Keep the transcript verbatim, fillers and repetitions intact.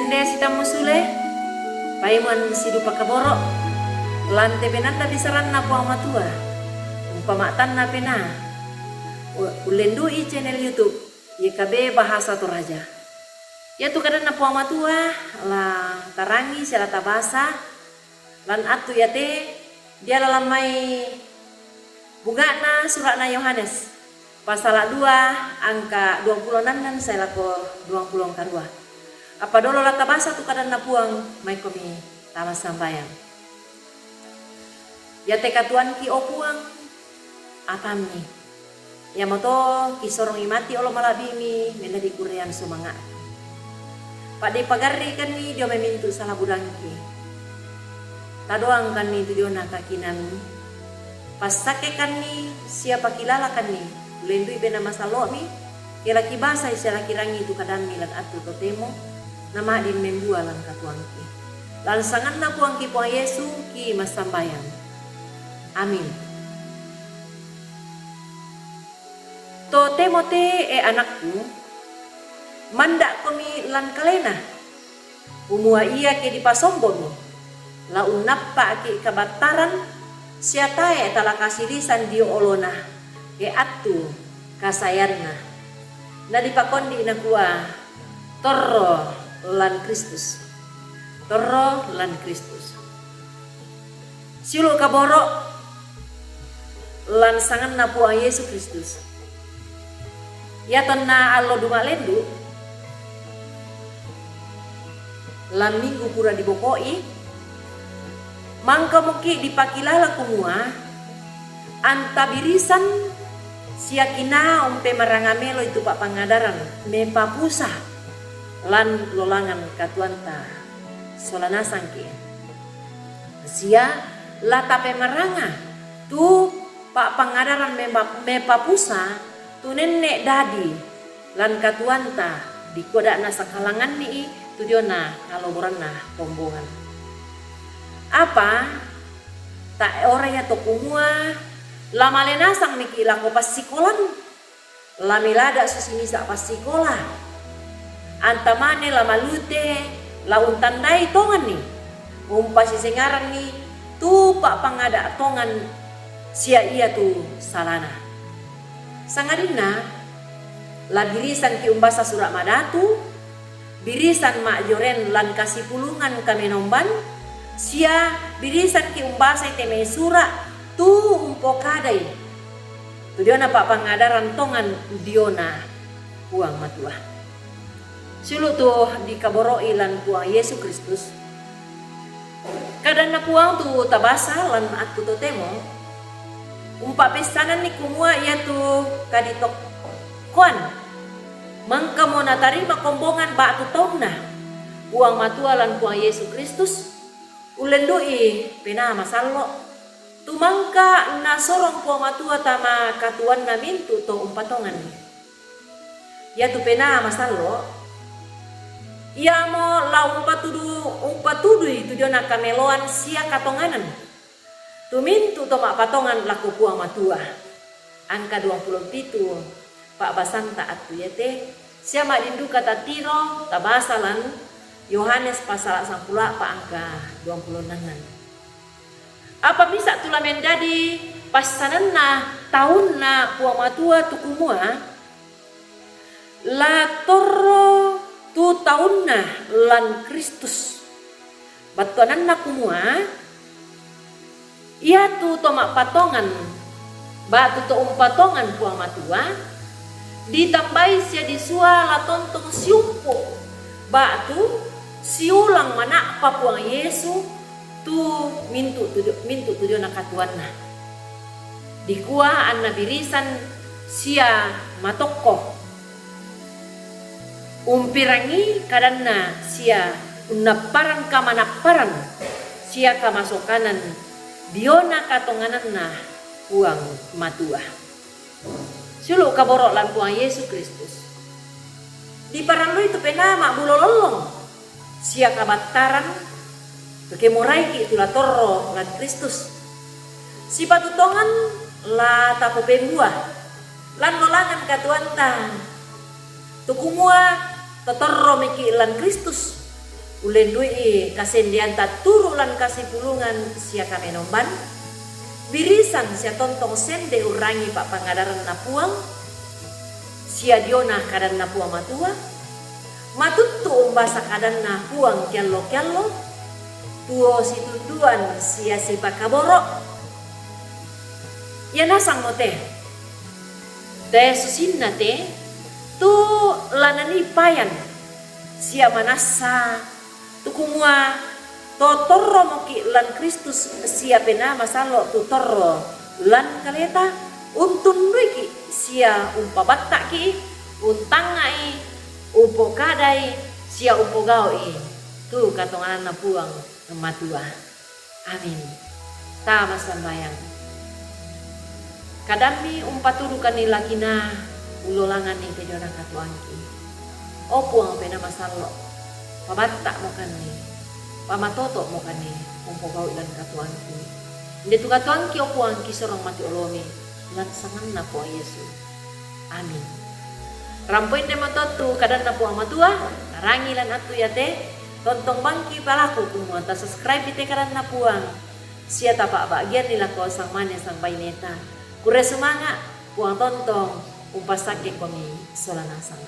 Ende sitammu sule, paimeng sidupa kaboro', lan te penanda bisaranna Puang Matua, umpama'tanna penaa, u-, ullendu'i channel YouTube Y K B Bahasa Toraja. Iatu kadanna Puang Matua, la tarangi sia la tabasa, lan attu iate diala lan mai bunga'na sura'na Yohanes, pasala dua angka duangpulo annan sae lako duangpulo angka dua. Apa dolo la tabasa tu kadanna Puang, maikomi tama sambayang. Iate katuoanki, o Puang, atammi. Iamoto kisorongi mati olo mala'bi'mi, mennadi kurreang sumanga'ku. Pa'dei pagarri'kanni dio mai mintu' sala budangki. Tadoangkanni tu diona kakinammi. Passakkekanni sia pakilalakanni, ullendu'i penaa masallo'mi, ke la kibasai sia la kirangi tu kadammi lan attu totemo, nama'din membua lan katuoanki. Lan sanganna Puangki Puang Yesu ki massambayang. Amin. Totemo te, e anakku, manda'komi lan kalena, kumua iake dipasombomi, la unnappa'ki' kabattaran sia tae' tala kasilisang dio olona, e attu kasaeanna. Nadipakondi' nakua, "Torro lan Kristus. Torro lan Kristus." Siulu' kaboro' lan sanganna Puang Yesu Kristus. Iatonna allo Duma'lendu', lan minggu pura diboko'i, mangkamoki' dipakilala kumua anta birisan sia kinaa umpemaranga meloi tu pa'pangadaran mepapusa lan lolangan katuoanta sola nasangki'. Sia la tapemaranga tu pa'pangadaran mema-, mepapusa tu nenne' dadi lan katuoanta, dikua da' nasakalanganni'i tu diona kaloboranna kombongan. Apa tae'ora iato kumua la male nasang miki' lako passikolan, la milada' susi misa' passikola, anta mane la malute, la untandai tonganni, umpasisengaranni tu pa'pangada' tongan sia iatu salana. Sangadinna la birisangki' umbasa Sura' Madatu, birisan ma'joren lan kasipulungan kamenomban, sia birisangki' umbasai te mai sura' tu umpokadai tu diona pa'pangadaran tongan diona Puang Matua. Siulu' tu dikaboro'i lan Puang Yesu Kristus. Kadanna Puang tu tabasa lan attu totemo, umpa'peissananni kumua iatu kaditokkoan, mangkamo natarima kombongan ba'tu taunna Puang Matua lan Puang Yesu Kristus, ullendu'i Penaa Masallo', tu mangka nasorong Puang Matua tama katuoanna mintu' to umpatonganni. Iatu Penaa Masallo', iamo la umpatudu-, umpatudui tu diona kameloan sia katonganan tu mintu' to ma'patongan lako Puang Matua. Angka duangpulo pitu pa'basanta attu iate, sia ma'din duka tatiro tabasa lan Yohanes pasala sampulo a'pa' angka duangpulo annan. Apa misa' tu la mendadi passananna taunna Puang Matua tu kumua, la torro tu taunna lan Kristus. Battuananna kumua, iatu to ma'patongan ba'tu to umpatongan Puang Matua, ditambai sia disua la tontong siumpu' ba'tu siulang mana'pa Puang Yesu tu mintu' tu dio-, mintu' tu diona katuoanna. Dikua anna birisan sia matokko. Umpirangi kadanna sia unnapparan kamanapparan sia kamasokanan diona katongananna Puang Matua. Siulu' kaboro' lan Puang Yesu Kristus. Diparallui tu penaa ma'bulo lollong sia kabattaran, tu ke moraiki' tu la torro lan Kristus. Sipatu tongan la tapopembua lan lolangan katuoanta, tu kumua totorromiki' lan Kristus. Ullendu'i kasendeanta turu' lan kasipulungan sia kamenomban, birisan sia tontong sende urrangi pa'pangadaranna Puang, sia diona kadanna Puang Matua, matuttu umbasa kadanna Puang kiallo-kiallo, tuo situnduan sia sipakaboro'. Ia nasangmo te, te susinna te, tu lanani payan, sia manassa tu kumua to torromoki' lan Kristus sia Penaa Masallo' tu torro lan kaleta, untunduiki' sia umpabatta'ki', untangnga'i, umpokadai sia umpogau'i tu katongananna Puang Matua. Amin. Tama sambayang. Kadammi umpatudukanni lakina, ullolanganni te diona katuoangki. O Puang Penaa Masallo', pabatta'mokanni, pamatoto'mokanni umpogau'i lan katuoangki. Inde tu katuoangki, o Puang, kisorong mati olomi, lan sanganna Puang Yesu. Amin. Rampo inde mato tu kadanna Puang Matua, tarangi lan attu iate, tontong bangki palaku kumua tasubscribe te kadanna Puang, sia tapa'ba'gianni lako sangmane sangbaineta. Kurre sumanga', Puang tontong umpassakkekomi sola nasang.